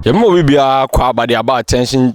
Yɛma obi biara kɔ aba de aba Attention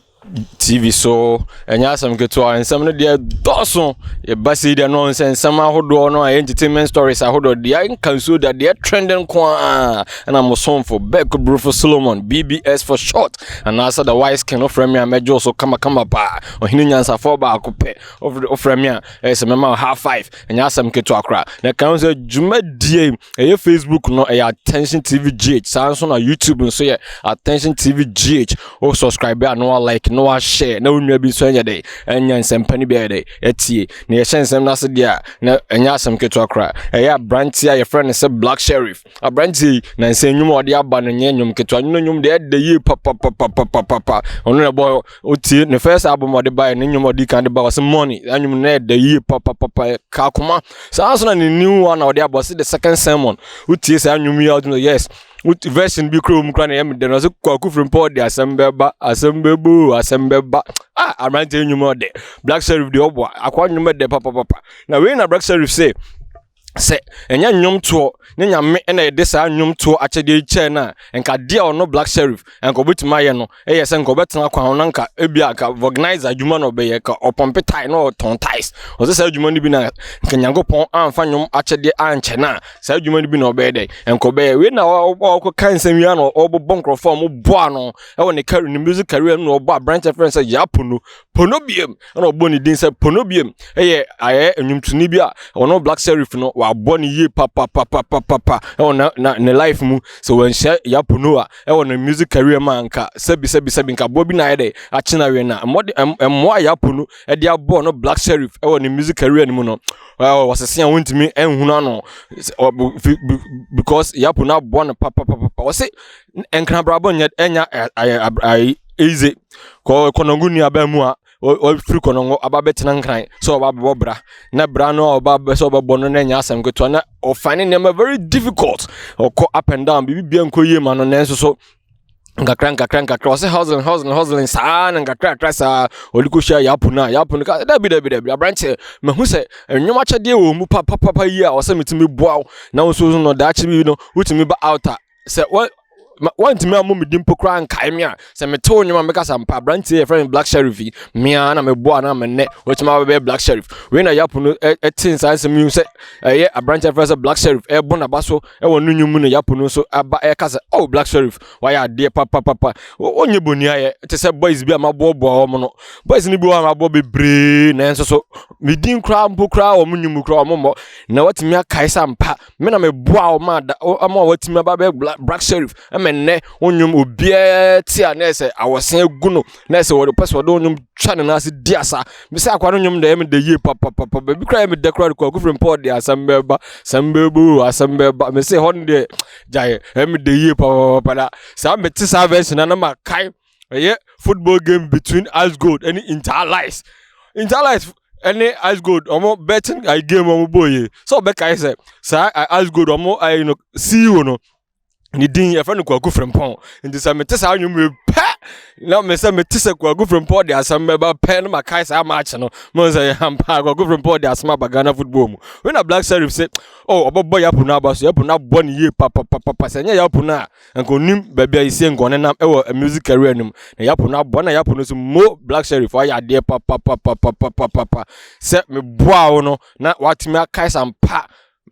TV so. Ɛnyɛ asɛm ketewa, nsɛm no deɛ dɔɔso. Yɛba sei deɛ no sɛ nsɛm ahodoɔ no a entertainment stories ahodoɔ deɛ nka nsuo da deɛ trending nko ara. Ɛna mo somfo Beck Brufo Solomon, BBS for short, anaasɛ the wise king, wofrɛ me a mɛgye so kamakama paa. Ɔhene nyansafoɔ baako pɛ, wofrɛ me a ɛyɛ sɛ mɛma wo high five. Ɛnyɛ asɛm ketewa koraa. Na ka ho sɛ dwumadie ɛyɛ Facebook no ɛyɛ Attention TV GH, saa nso na YouTube nso yɛ Attention TV GH. Wo subscribe a, na wa like, na wa share, na wo nua bi nso ɛnyɛ dɛ ɛnyɛ nsɛmpa no bi ayɛ dɛ ɛtie. Na yɛhyɛ nsɛm no ase deɛ a, na ɛnyɛ asɛm ketewa koraa. Ɛyɛ aberanteɛ a yɛfrɛ no sɛ Black Sheriff. Aberanteɛ yi na nsɛm nnwom a ɔde aba no nyɛ nnwom ketewa. Nnwom nnwom deɛ ɛda yie papapapapapa. Ɔno na ɛbɔ otie ne first album a ɔde baeɛ ne nnwom a ɔde kan de ba, ɔsɛ Money. Saa nnwom no na ɛda yie papapapa ka akoma. Saa nso na ne new one a ɔde aba, ɔsɛ The Second Sermon. Wotie saa nnwom yi a, ɔtumi yes version bi kura mu kura na ɛyɛ me dɛ no. Ɔsɛ Kwaku Frimpong de asɛm bɛba, asɛm bɛbu, asɛm bɛba. Ah, aberanteɛ nnwom ɔde Black Sheriff deɛ ɔboa akwa nnwom ɛdɛ papapapa. Na wei na Black Sheriff sɛ ɛnyɛ nnwomtoɔ ne Nyame ɛna yɛde saa nnwomtoɔ akyɛdeɛ yi kyɛɛ no a, nka adeɛ a ɔno Black Sheriff nka ɔbɛtumi ayɛ no ɛyɛ sɛ nka ɔbɛtena kwan ho na nka ebia nka vulcanizer adwuma na ɔbɛyɛ, ka ɔpɔmpe tyre na ɔtɔn tyres. Ɔsɛ saa adwuma no bi na nka Nyankopɔn amfa nnwom akyɛdeɛ ankyɛ no a, saa adwuma no bi na ɔbɛyɛ dɛ nka ɔbɛyɛ. Wei na ɔkɔka nsɛm yi a na ɔbobɔ nkurɔfoɔ a ɔmoboa no ɛwɔ ne career, ne music career no, na ɔbɔ aberanteɛ frɛ no sɛ Yaa Pono Pono biem, ɛna ɔbɔ ne din sɛ Pono biem. Ɛyɛ ayɛ nnwomtoni bi a ɔno Black Sheriff no wabɔ ne yie papapapapapa ɛwɔ na ne life mu. Sɛ wɔnhyɛ Yaa Pono a ɛwɔ ne music career mu a, nka sɛbi sɛbi sɛbi nka boɔ bi na ayɛ dɛ akyena wie. Na mmɔde mmoa Yaa Pono ɛde abɔ no Black Sheriff ɛwɔ ne music career no mu no, wɔsese a wɔntumi nhunu ano because Yaa Pono aboa no papapapa. Wɔse nkrabrabɔ nyɛ ɛnya ayɛ easy kɔ kɔnɔngo nua mu a ɔfiri kɔnɔngo aba bɛtena Nkran sɛ ɔba bɛbɔ bra, na bra no a ɔba bɛ sɛ ɔbɛbɔ no na ɛnyɛ asɛm ketewa, na ɔfa ne nneɛma very difficult. Ɔkɔ up and down, biribi bia nkɔ yie ma no. Nanso so nkakra nkakra nkakra, ɔsɛ hustling, hustling, hustling saa na nkakra nkakra saa ɔde kɔhyia Yaa Pono a Yaa Pono ka dabi dabi dabi, aberanteɛ, mahu sɛ nnwom akyɛdeɛ wɔ mu papapapa yi a ɔsɛ metumi boa wo na wo nso no daakye bi no wotumi ba out a sɛ wɔntumi ammɔ me din mpo koraa nkae me a sɛ mete wo nnwom a mɛka sɛ mpa aberanteɛ yɛfrɛ no Black Sheriff yi mea na meboa na mennɛ wɔtumi abɛbɛyɛ Black Sheriff. Wei na Yaa Pono ɛte nsaa nsɛm yi sɛ ɛyɛ aberanteɛ frɛ sɛ Black Sheriff ɛbɔ n'aba so ɛwɔ no nnwom mu no. Yaa Pono nso aba ɛka sɛ, "Oh, Black Sheriff, wayɛ adeɛ papapapa, wonyɛ bɔni ayɛ te sɛ boys bi a maboaboa wɔn no. Boys no bi wɔ a maboa bebree, nanso so me din koraa mpo koraa wɔn nnwom mu koraa wɔn mmɔ, na watumi akae sɛ ampa me na meboa wɔn a ama watumi aba bɛyɛ Black Sheriff. Ɛmɛ nnɛ wo nnwom obiara te a, na ɛsɛ awɔsen agu no, na ɛsɛ wɔde pɛ sɛ wɔde wo nnwom twa ne nan ase di asa. Mesɛ akwa no nnwom deɛ ɛyɛ me dɛ yie papapapa. Baabi koraa ɛyɛ me dɛ koraa de Kwaku Frimpong de asɛm bɛba, asɛm bɛbu, asɛm bɛba. Mesɛ hɔ no deɛ gyae, ɛyɛ me dɛ yie papapapa. Na saa mete saa version na makae ɛyɛ football game between Ice Gold ɛne Inter Allies. Inter Allies ɛne Ice Gold ɔmo betting ayi game ɔmo bɔ yie sɛ ɔbɛkae sɛ saa Ice Gold ɔmo ayi no CEO no ne din yɛfrɛ no Kwaku Frimpong. Nti sɛ mete saa nnwom yi pɛ na me sɛ mete sɛ Kwaku Frimpong de asɛm bɛba pɛ na makae saa match no mo sɛ yɛampa Kwaku Frimpong de asɛm aba Ghana football mu. Wei na Black Sheriff sɛ oh, ɔbɛbɔ Yaa Pono aba so. Yaa Pono abɔ ne yie papapapa. Sɛ ɛnyɛ Yaa Pono a, nka onim baabi a yɛsie nka ɔnenam ɛwɔ music career no mu. Na Yaa Pono abɔ na Yaa Pono nso mo Black Sheriff ayɛ adeɛ papapapapapapa sɛ meboa wo no na watumi akae sampa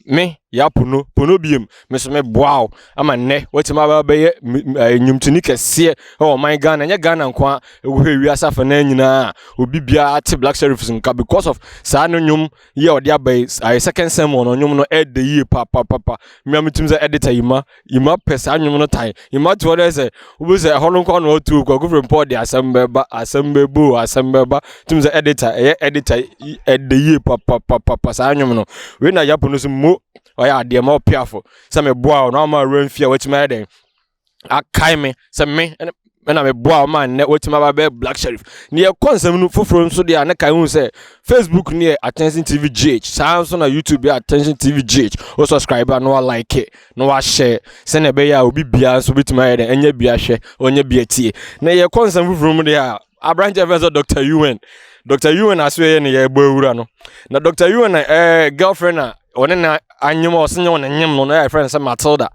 me Yaa Pono Pono biem, me nso meboa wo ama nnɛ watumi aba bɛyɛ nnwomtoni kɛseɛ ɛwɔ ɔman Ghana. Ɛnyɛ Ghana nko a, ɛwɔ wiase afanan nyinaa obi biara te Black Sheriff nka because of saa no nnwom yi a ɔde aba yi ayɛ Second Sermon no. Nnwom no ɛda yie papapapa. Mmea metum sɛ editor Yima Yima pɛ saa nnwom no tan Yima te hɔ dɛ sɛ wobi sɛ ɛhɔ no nkɔ na ɔtu Kwaku Frimpong de asɛm bɛba, asɛm bɛbu, asɛm bɛba. Tum sɛ editor ɛyɛ editor ɛda yie papapapa saa nnwom no. Wei na Yaa Pono so mo ɔyɛ adeɛ ma ɔpiafo sɛ meboa wo na ɔma awura mfie a watumi ayɛ dɛn akae me sɛ me ɛna meboa wo ma nnɛ watumi aba bɛyɛ Black Sheriff. Ne yɛkɔ nsɛm no foforɔ nso deɛ a, ne kae hu sɛ Facebook no yɛ Attention TV GH, saa nso na YouTube yɛ Attention TV GH. Wo subscribe a, na wa like, na wahyɛ sɛnea ɛbɛyɛ a obi biara nso bɛtumi ayɛ dɛn ɛnyɛ bi ahwɛ, ɔnyɛ bi atie. Na yɛkɔ nsɛm foforɔ mu deɛ a, aberanteɛ fɛn sɛ Dr Un, Dr Un aso yɛ ne yɛbɔ awura no. Na Dr Un girlfriend a ɔne na anyem a ɔse nyɛ ɔne nyem no na yɛfrɛ no sɛ Matilda.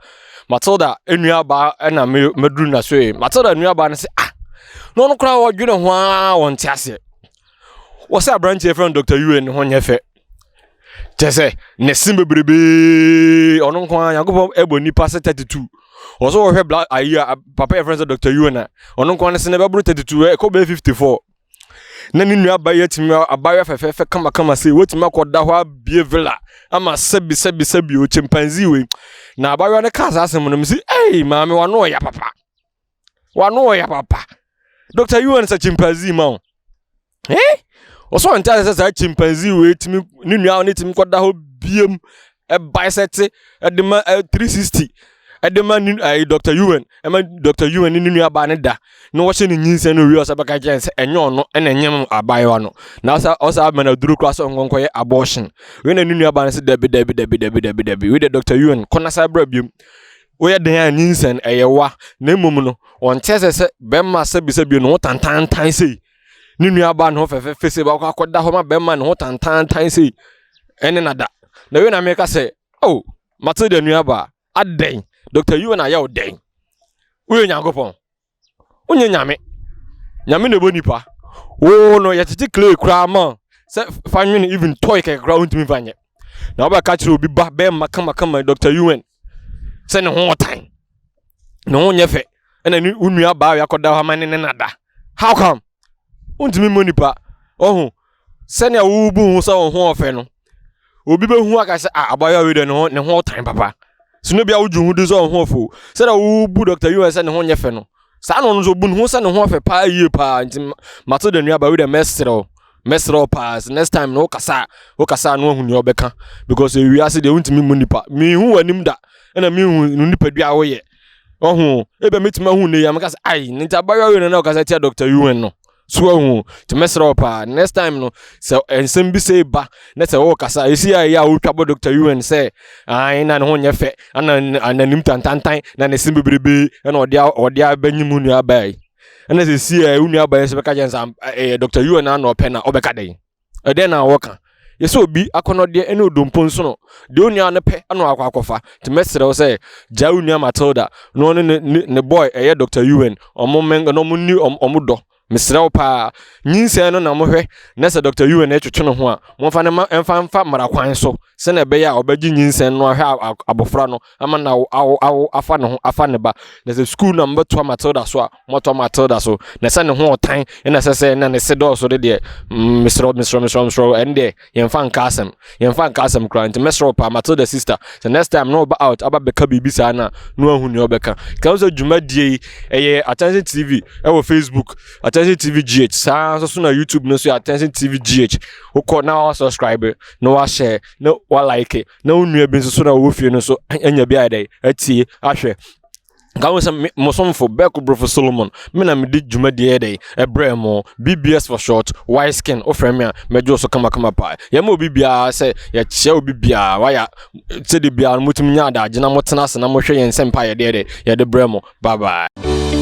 Matilda nuabaa ɛna mɛduru na so yi. Matilda nuabaa no sɛ ah, na ɔno koraa wɔdwene ho ara wɔnte aseɛ. Wɔsɛ aberanteɛ fɛn Dr. Yue ne ho nyɛ fɛ. Kyɛ sɛ ne se bebrebee ɔno nko ara Nyankopɔn ɛbɔ nipa sɛ 32. Wɔsɛ wɔhwɛ bla ayi a papa yɛ fɛn sɛ Dr. Yue na ɔno nko ara ne se ne bɛboro 32 ɛkɔ bɛyɛ 54. Na ne nua ba yi atumi abayewa fɛfɛɛfɛ kamakama sei watumi akɔda hɔ abie villa ama sɛbi sɛbi sɛbi o chimpanzee wei na abayewa no kaa saa asɛm no mesi ei maame wano ɔya papa wano ɔya papa Dr. Yuan sɛ chimpanzee ma o eh ɔsɔ ɔnte ase sɛ saa chimpanzee wei tumi ne nua no tumi kɔda hɔ biem ɛbae sɛ te ɛde ma 360 ɛde ma ne ɛyi Dr. Yuan ɛma Dr. Yuan ne ne nua baa ne da na wɔhyɛ ne nyinsɛn no wie ɔsɛ bɛka kyerɛ sɛ ɛnyɛ ɔno ɛna ɛnyɛ abaayewa no na ɔsɛ ɔsɛ ama no aduro koraa sɛ ɔnkɔnkɔyɛ abortion wei na ne nua baa no sɛ dabi dabi dabi dabi dabi dabi wei de Dr. Yuan kɔ na sa bra biom woyɛ den a nyinsɛn ɛyɛ wa na mmom no wɔnkyɛ sɛ sɛ bɛrima sɛbisɛbi no ho tantantan sei ne nua baa ne ho fɛfɛɛfɛ sei baako akɔda hɔ ma bɛrima ne ho tantantan sei ɛne nada na wei na meka sɛ oh Matilda nua baa adɛn Dr. Yuan ayɛ wo dɛn woyɛ Nyankopɔn wonyɛ nyame nyame na ɛbɔ nipa wo no yɛtete clay koraa ma sɛ fa nwene even toy kɛkɛ koraa wontumi fa nyɛ na wobɛka kyerɛ obi ba bɛrima kamakama Dr. Yuan sɛ ne ho ɔtan ne ho nyɛ fɛ ɛna ne wo nua baa akɔda hɔ ama ne ne nada how come wontumi mmɔ nipa ɔho sɛnea wobu ho sɛ wo ho ɔfɛ no obi bɛhu aka sɛ ah abayewa wei deɛ ne ho ne ho ɔtan papa sino bia wodwo ho di sɛ wo ho ɔfɛ o sɛdeɛ wobu Dr. Yuan sɛ ne ho nyɛ fɛ no saa na ɔno nso bu ne ho sɛ ne ho ɔfɛ paa yie paa nti Matilda nua baa wei deɛ mɛserɛ wo mɛserɛ wo paa next time no wokasa wokasa no ahu nea ɔbɛka because ewiase deɛ wontumi mu nipa mehu w'anim da ɛna mehu no nipadua a woyɛ ɔho ebe metumi ahu ne yam kasa ai ne nti abayewa wei no na ɔkasa tia Dr. Yuan no so ahu nti mɛsrɛ wo paa next time no sɛ nsɛm bi sɛ ba na sɛ wɔrekasa ɛsi a ɛyɛ a wotwa bɔ Dr. Yuan sɛ ai na ne ho nyɛ fɛ ana n'anim tantantan na ne se bebrebe ɛna ɔde ɔde abɛnyi mu nua baa yi ɛna sɛ si a wo nua baa yi nso bɛka kyɛn sɛ ɛyɛ Dr. Yuan na ɔpɛ na ɔbɛka dɛn ɛdɛn na wɔka yɛsɛ obi akɔnɔdeɛ ne odompo nso no deɛ onua no pɛ ɛna wakɔ akɔfa nti mɛsrɛ wo sɛ gyaa wo nua Matilda na ɔne ne ne boy ɛyɛ Dr. Yuan ɔmo mɛn na ɔmo ni ɔmo dɔ mesrɛ wo paa nyinsɛn no na mohwɛ na sɛ Dr. Yuan ɛtwetwe ne ho a momfa ne ma ɛmfa mfa mmara kwan so sɛnea ɛbɛyɛ a ɔbɛgye nyinsɛn no ahwɛ abɔfra no ama na awo awo afa ne ho afa ne ba na sɛ sukuu na mobɛtoa Matilda so a moatoa Matilda so na sɛ ne ho ɔtan ɛna sɛ sɛ na ne se dɔɔso de deɛ mesrɛ mesrɛ mesrɛ mesrɛ ɛne deɛ yɛmfa nka asɛm yɛmfa nka asɛm koraa nti mɛsrɛ wo paa Matilda sister sɛ next time na ɔba out aba bɛka biribi saa na na wahu nea ɔbɛka ka wo sɛ dwumadie yi ɛyɛ Attention TV ɛwɔ Facebook Attention TV GH saa nso so na YouTube no nso yɛ Attention TV GH wokɔ na wa subscribe na wa share na wa like na wo nua bi nso so na wɔwɔ fie no nso anya bi ayɛ dɛ atie ahwɛ nka wo sɛ mosomfo bɛko brofo Solomon me na mede dwumadie yɛ dɛ ɛbrɛ mo BBS for short white skin wofrɛ me a mɛgye wo so kamakama paa yɛma obi biara sɛ yɛkyia obi biara wayɛ sɛde biara no motumi nya adagye na motena ase na mohwɛ yɛn nsɛmpa yɛde yɛde yɛde brɛ mo. Bye bye.